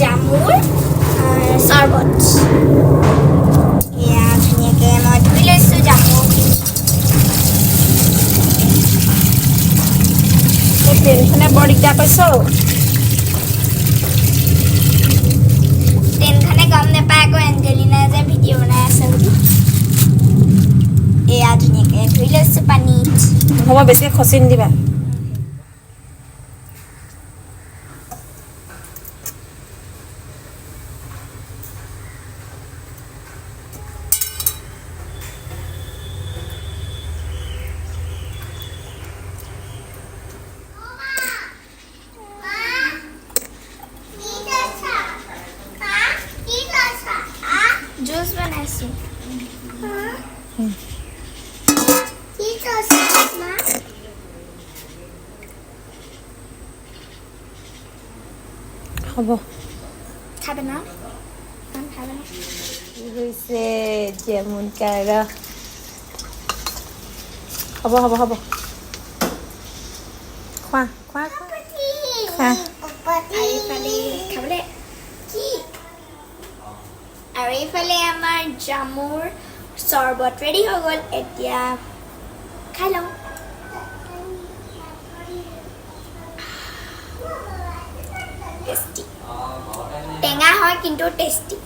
জামুৰ চৰ্বত। এয়া ধুনীয়াকৈ মই ধুই লৈছোঁ জামুখিনি। এই ট্ৰেইনখনে বৰ দিগদাৰ কৰিছে অ'। ট্ৰেইনখনে গম নাপায় আকৌ এঞ্জেলিনাই যে ভিডিঅ' বনাই আছে বুলি। এয়া ধুনীয়াকৈ ধুই লৈছোঁ পানীত। হ'ব, বেছিকৈ খচি নিদিবা। জুচ বনাইছোঁ। হ'ব। খাবে না? খাবে না? কি হৈছে জামুন কা ৰস। হ'ব হ'ব হ'ব, খোৱা খোৱা খোৱা খোৱা। আৰু এইফালে খাবলৈ কি, আৰু এইফালে আমাৰ জামুৰ চৰ্বত ৰেডি হৈ গ'ল। এতিয়া খাই লওঁ। টেষ্টি, টেঙা হয় কিন্তু টেষ্টি।